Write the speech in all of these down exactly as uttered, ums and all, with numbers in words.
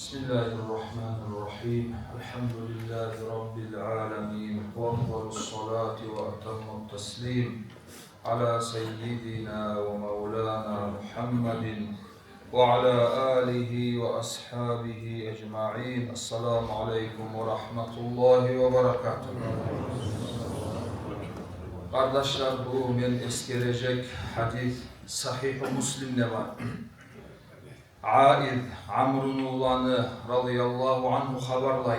بسم الله الرحمن الرحيم. الحمد لله رب العالمين، وأفضل الصلاة وأتم التسليم على سيدنا ومولانا محمد وعلى آله وأصحابه أجمعين. السلام عليكم ورحمة الله وبركاته. Къардашлар, бу мен эсгережек гьадис Сагьигьу Муслимде бар. Аиз Амрун уланы радияллагьу ангьу хабарлай.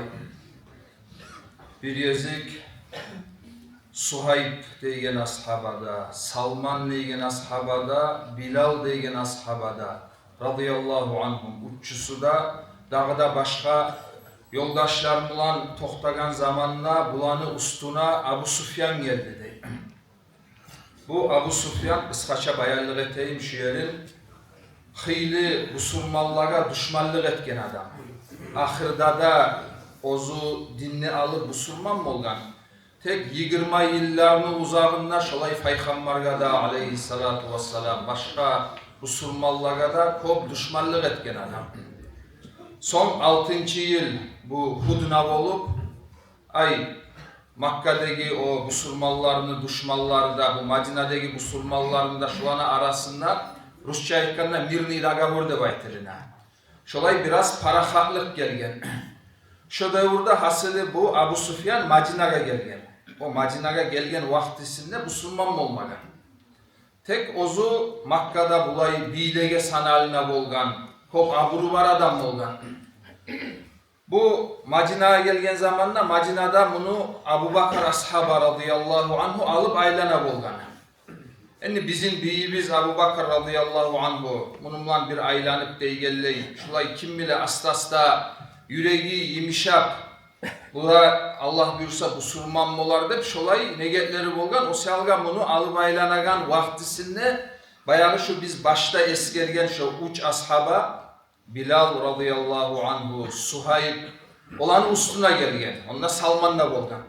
Бир гезик Сугьайб деген асгьаба да, Салман деген асгьаба да, Билал деген асгьаба да, радияллагьу ангьум, уьчюсю де, дагъы да башгъа ёлдашлар булан токътагъан заманда буланы уьстюне Абу Суфьян гелди дей. Бу Абу Суфьян, къысгъача баянлыкъ этейим шу ерин, хыйлы бусурманлагъа душманлыкъ этген адам. Ахырда да оьзю динни алып бусурман болгъан. Тек йигирма йылланы узагъында шолай Пайхаммаргъа да, алейгьиссалату вассалам, башгъа бусурманлагъа да кёп душманлыкъ этген адам. Сонг алтынчы йыл бу гьудна болуп, ай, Маккадагъы о бусурманланы душманлары да, бу Мадинадагъы бусурманланы да, шоланы арасында, русча айтгъанда, мирный договор деп айтылына. Шолай бираз парахатлыкъ гелген. Шо девюрде, гьасили, бу Абу Суфьян Мадинагъа гелген. О Мадинагъа гелген вакътисинде бусурман болмагъан. Тек оьзю Маккада булай бийлеге саналына болгъан, кёп абуру бар адам болгъан. Бу Мадинагъа гелген заманда Мадинада муну Абу Бакр асгьаба радияллагьу ангьу алып айлана болгъан. Энди бизин бийибиз Абу Бакр радияллагьу ангьу муну булан бир айланып дегенлей, шулай ким биле аста-аста юреги йымышап, бу да, Аллагь буюрса, бусурман болар деп шолай негетлери болгъан. О саялгъа муну алып айланагъан вакътисинде баягъы шу биз башда эсгерген шу уьч асгьаба, Билал радияллагьу ангьу, Сугьайб, оланы уьстюне гелген. Онда Салман да болгъан.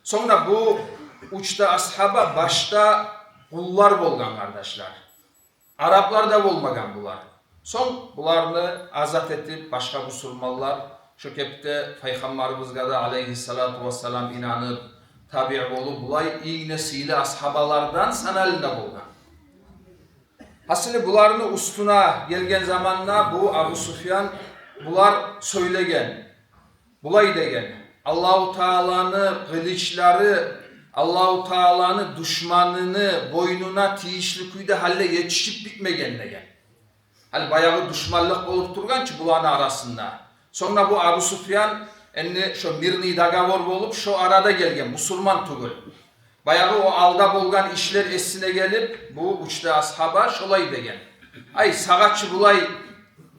Сонг да бу уьч де асгьаба башда къуллар болгъан, къардашлар. Араплар да болмагъан булар. Сонг буланы азат этип, башгъа бусурманлар шо кепде Пайхаммарыбызгъа да, алейгьиссалату вассалам, инанып, табиъ болуп, булай инг де сыйлы асгьабалардан саналына болгъан. Гьасили, буланы уьстюне гелген заманда бу Абу Суфьян, булар сёйлеген, булай деген: Аллагьу Тааланы къылычлары Аллагьу Тааланы душманыны бойнуна тийишли кюйде гьали етишип битмеген деген. Гьали баягъы душманлыкъ болуп тургъан чы буланы арасында. Сонг да бу Абу Суфьян, энди шо мирный договор болуп, шо арада гелген, бусурман тюгюл. Баягъы о алда болгъан ишлер эсине гелип, бу уьч де асгьаба шолай деген: «Ай, сагъа чы булай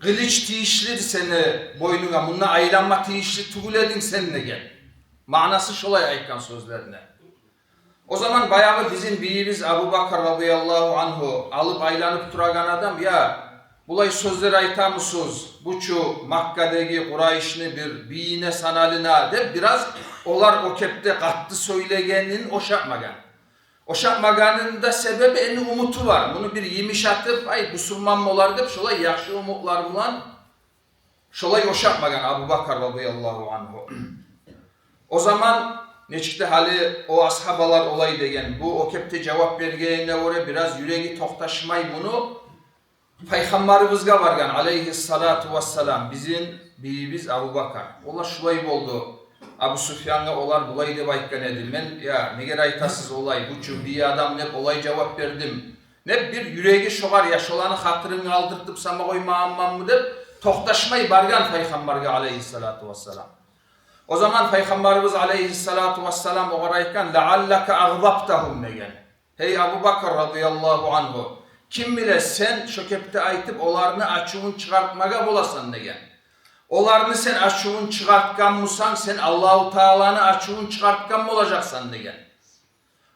къылыч тийишли сени бойнунга, мунда айланма тийишли тюгюл эдинг сен», — деген. Маънасы шолай айтгъан сёзлерине. О заман баягъы бизин бийибиз Абу Бакр радияллагьу ангьу алып айланып турагъан адам: «Я, булай сёзлер айтамысыз, бу чу Маккадагъы Къурайышны бир бийине саналына», — деп, бираз олар о кепде къатты сёйлегенин ошатмагъан. Ошатмагъанын да себеби, энди умуту бар. Муну бир йымышатып, ай, бусурман болар деп, шолай яхшы умутлар булан шолай ошатмагъан Абу Бакр радияллагьу ангьу. О заман нечик де гьали о асгьабалар олай деген, бу о кепде жавап бергенине гёре бираз юреги токъташмай муну Пайхаммарыбызгъа баргъан, алейгьиссалату вассалам, бизин бийибиз Абу Бакр. Олар шулай болду. Абу Суфьянгъа олар булай деп айтгъан эди. Мен, я, неге айтасыз олай, бу чу бийи адам деп олай жавап бердим. Не бир юреги шогъар, я шоланы хатирин къалдыртып сама къоймагъанманмы деп, токъташмай баргъан Пайхаммаргъа, алейгьиссалату вассалам. О заман Пайхаммарыбыз, алейгьиссалату вассалам, огъар айтгъан: «Лаъаллака агъдабтагьум», — деген. «Гьей Абу Бакр радияллагьу ангьу, ким биле, сен шо кепде айтып, оланы ачувун чыгъартмагъа боласан», — деген. «Оланы сен ачувун чыгъартгъан бусанг, сен Аллагьу Тааланы ачувун чыгъартгъан болажакъсан», — деген.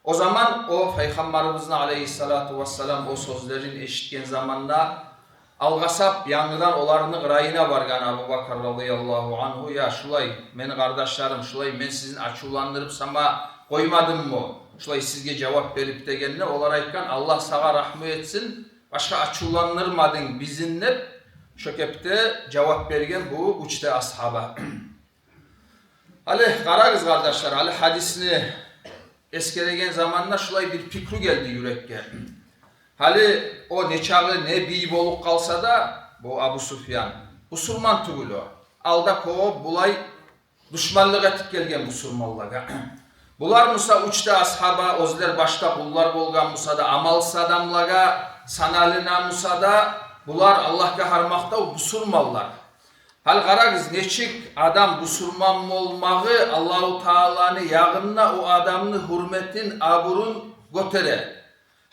О заман о Пайхаммарыбызны, алейгьиссалату вассалам, о сёзлерин эшитген заманда, алгъасап, янгыдан оланы къырыйына баргъан Абу Бакр радияллагьу ангьу: «Я, шулай, мени къардашларым, шулай, мен сизин ачувландырып сама къоймадыммы? Шулай сизге жавап берип», — дегенде, олар айтгъан: «Аллагь сагъа рагьму этсин, башгъа ачувландырмадынг бизин», — деп, Шо кепде жавап берген бу уьч де асгьаба. Гьали къарагъыз, къардашлар, гьали гьадисни эсгереген заманда шулай бир пикру гелди юрекге. Гьали о нечакъы не бий болуп къалса да, бу Абу Суфьян, бусурман тюгюл о. Алда кёп булай душманлыкъ этип гелген бусурманлагъа. Булар буса, уьч де асгьаба, оьзлер башда къуллар болгъан буса да, амалсыз адамлагъа саналына буса да, булар, Аллагьгъа гьар макътав, бусурманлар. Гьали къарагъыз, нечик адам бусурман болмагъы Аллагьу Тааланы ягъында о адамны гьюрметин, абурун гётере.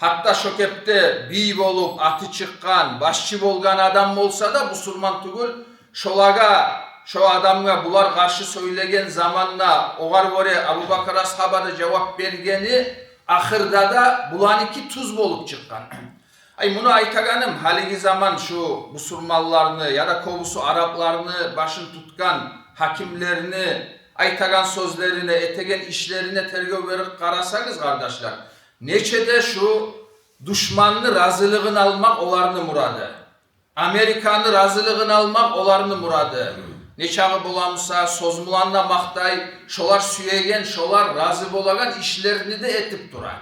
Гьатта шо кепде бий болуп, аты чыкъгъан, башчы болгъан адам болса да, бусурман тюгюл, шолагъа, шо адамгъа булар къаршы сёйлеген заманда, огъар гёре Абубакар асгьаба да жавап бергени, ахырда да буланыки тюз болуп чыкъгъан. Ай, муну айтагъаным, гьалиги заман шу бусурманланы яда кёбюсю арапланы башын тутгъан гьакимлени айтагъан сёзлерине, этеген ишлерине тергев берип къарасагъыз, къардашлар, нече де шу душманны разилигин алмакъ оланы мурады. Американы разилигин алмакъ оланы мурады. Нечакъы бола буса, сёз булан да макътай, шолар сюеген, шолар рази болагъан ишлени де этип тура.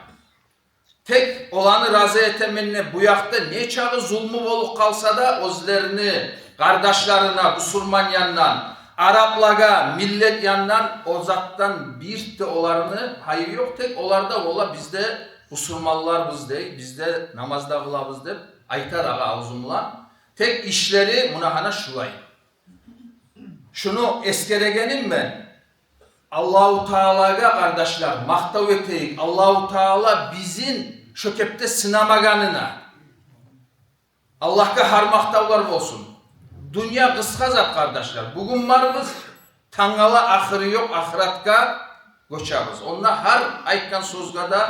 Тек оланы рази этемен деп, бу якъда нечакъы зулму болуп къалса да, оьзлени къардашларына, бусурман яндан, араплагъа, миллет яндан, о затдан бир де оланы гьайы ёкъ. Тек олар да, ола, биз де бусурманларбыз дей, биз де намаз да къылабыз деп айта дагъы авзу булан. Тек ишлери муна гьана шулай. Шуну эсгерегеним мен, Аллагьу Таалагъа, къардашлар, макътав этейик, Аллагьу Таала бизин шо кепде сынамагъанына. Аллагьгъа гьар макътавлар болсун. Дюнья къысгъа зат, къардашлар. Бугюн барбыз, тангала ахыры ёкъ, ахыратгъа гёчебиз. Онда гьар айтгъан сёзге де,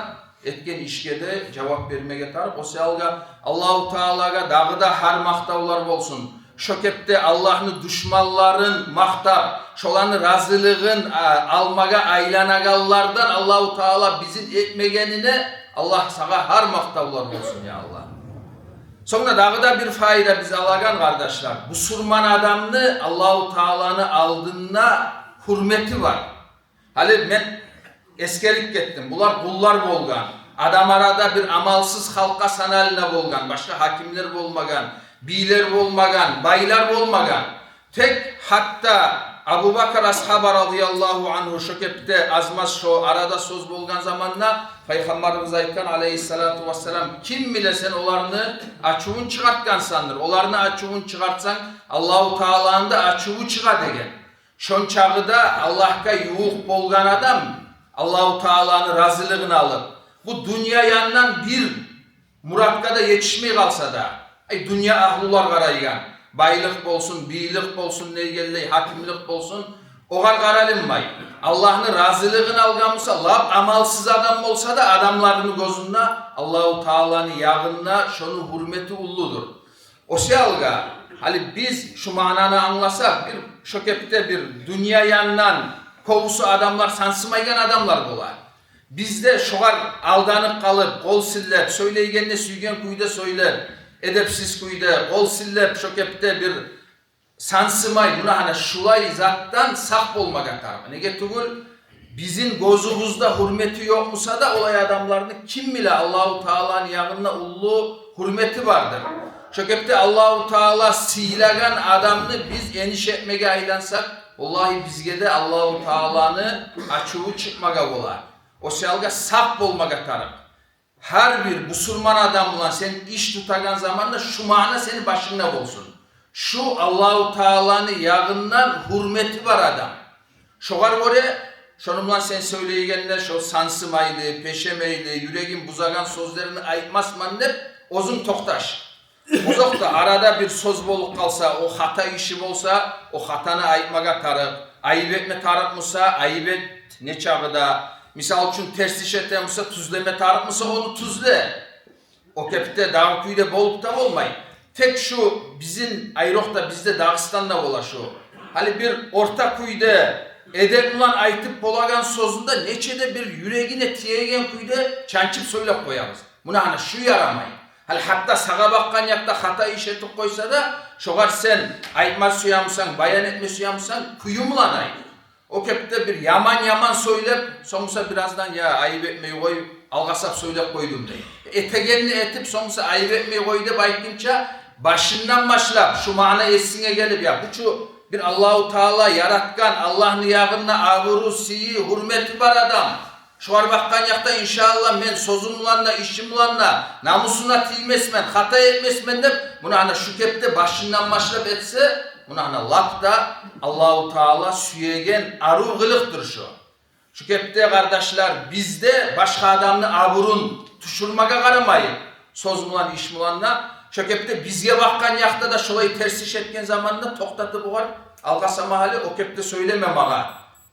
этген ишге де жавап бермеге тарыкъ. О саялгъа Аллагьу Таалагъа дагъы да гьар макътавлар болсун. Шо кепде Аллагьны душманларын макътап, шоланы разилигин, а, алмагъа айланагъанлардан Аллагьу Таала бизин этмегенине Аллагь, сагъа гьар макътавлар болсун, я Аллагь. Сонг да дагъы да бир пайда биз алагъан, къардашлар. Бусурман адамны Аллагьу Тааланы алдында гьюрмети бар. Гьали мен эсгерип гетдим. Булар къуллар болгъан. Адам арада бир амалсыз халкъгъа саналына болгъан. Башгъа гьакимлер болмагъан, бийлер болмагъан, байлар болмагъан. Тек гьатта Абубакар асгьаба радияллагьу ангьу шо кепде аз-маз шо арада сёз болгъан заманда Пайхаммарыбыз айтгъан, алейгьиссалату вассалам: «Ким биле, сен оланы ачувун чыгъартгъансандыр. Оланы ачувун чыгъартсанг, Аллагьу Тааланы да ачуву чыгъа», – деген. Шончакъы да Аллагьгъа ювукъ болгъан адам, Аллагьу Тааланы разилигин алып, бу дюнья яндан бир муратгъа да етишмей къалса да, ай, дюнья агьлулар къарайгъан, байлыкъ болсун, бийлик болсун, дегенлей, гьакимлик болсун, огъар къаралынмай. Аллагьны разилигин алгъан буса, лап амалсыз адам болса да, адамланы гёзюнде, Аллагьу Тааланы ягъында шону гьюрмети уллудур. О саялгъа, гьали биз шу маънаны англасакъ, бир шо кепде бир дюнья яндан кёбюсю адамлар сансымайгъан адамлар бола. Биз де шогъар алданып къалып, къол силлеп, сёйлейгенде сюйген кюйде сёйлеп, эдепсиз кюйде, къол силлеп, шо кепде бир сансымай, муна гьана шулай затдан сакъ болмагъа тарыкъ. Неге тюгюл, бизин гёзюбюзде гьюрмети ёкъ буса да, олай адамланы, ким биле, Аллагьу Тааланы ягъында уллу гьюрмети бардыр. Шо кепде Аллагьу Таала сыйлагъан адамны биз эниш этмеге айлансакъ, валлагьи, бизге де Аллагьу Тааланы ачуву чыкъмагъа бола. О саялгъа сакъ болмагъа тарыкъ. Гьар бир бусурман адам булан сен иш тутагъан заманда шу маъна сени башынгда болсун. Шу Аллагьу Тааланы ягъындан гьюрмети бар адам. Шогъар гёре шону булан сен сёйлейгенде, шо сансымайлы, пешемейли, юрегин бузагъан сёзлерин айтмасман деп, оьзюнг токъташ. Озокъда, арада бир сёз болуп къалса, о хата иши болса, о хатаны айтмагъа тарыкъ. Айып этме тарыкъ буса, айып эт, нечакъы да. Мисал учун, терс иш этген буса, тюзлеме тарыкъ буса, ону тюзле. О кепде дагъы кюйде болуп да болмай. Тек шу бизин, айрокъда бизде, Дагъыстанда бола шу. Гьали бир орта кюйде, эдеп булан айтып болагъан сёзню де нече де бир юрегине тиеген кюйде чанчып сёйлеп къоябыз. Муна гьана шу ярамай. Гьали гьатта сагъа бакъгъан якъда хата иш этип къойса да, шогъар сен айтма сюемисен, баян этме сюемисен, кюю булан айт. О кепде бир яман-яман сёйлеп, сонг буса бираздан: «Я, айып этмей къой, алгъасап сёйлеп къойдум», — дей. Этегенни этип, сонг буса: «Айып этмей къой», — деп айтгъынча, башындан башлап шу маъна эсинге гелип: «Я, бу чу бир Аллагьу Таала яратгъан, Аллагьны ягъында абуру, сыйы, гьюрмети бар адам. Шогъар бакъгъан якъда, иншааллагь, мен сёзюм булан да, ишим булан да намусуна тиймесмен, хата этмесмен», — деп, муна гьана шу кепде башындан башлап этсе, муна гьана лап да Аллагьу Таала сюеген арив къылыкъдыр шу. Шу кепде, къардашлар, биз де башгъа адамны абурун тюшюрмеге къарамайыкъ, сёз булан, иш булан да. Шу кепде бизге бакъгъан якъда да шолай терс иш этген заманда токътатып, огъар алгъасама гьали, о кепде сёйлеме магъа.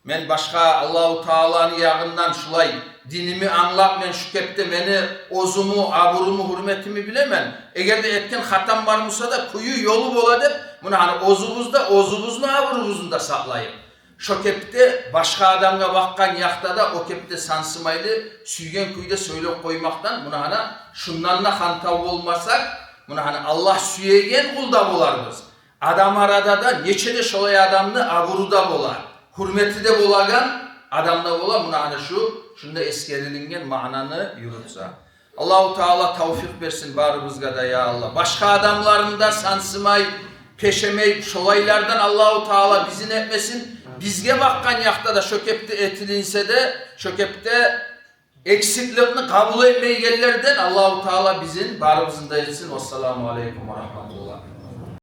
Мен башгъа Аллагьу Тааланы ягъындан шулай диними англап, мен шу кепде мени оьзюмню абурумну, гьюрметимни билемен. Эгер де этген хатам бар буса да, кюю, ёлу бола деп, муна гьана оьзюбюз де оьзюбюзню абурубузну да сакълайыкъ. Шу кепде башгъа адамгъа бакъгъан якъда да о кепде сансымайлы, сюйген кюйде сёйлеп къоймакъдан, муна гьана шундан да хантав болмасакъ, муна гьана Аллагь сюеген къул да боларбыз. Адам арада да нече де шолай адамны абуру да бола, гьюрмети де болагъан адам да бола, муна гьана шу, шунда эсгерилинген маънаны юрютсе. Аллагьу Таала тавфикъ берсин барыбызгъа да, я Аллагь. Башгъа адамланы да сансымай, пешемей, шолайлардан Аллагьу Таала бизин этмесин. Бизге бакъгъан якъда да шу кепде этилинсе де, шу кепде эксикликни къабул этмейгенлерден Аллагьу Таала бизин барыбызны да этсин. Вассаламу алейкум ва рагьматуллагь.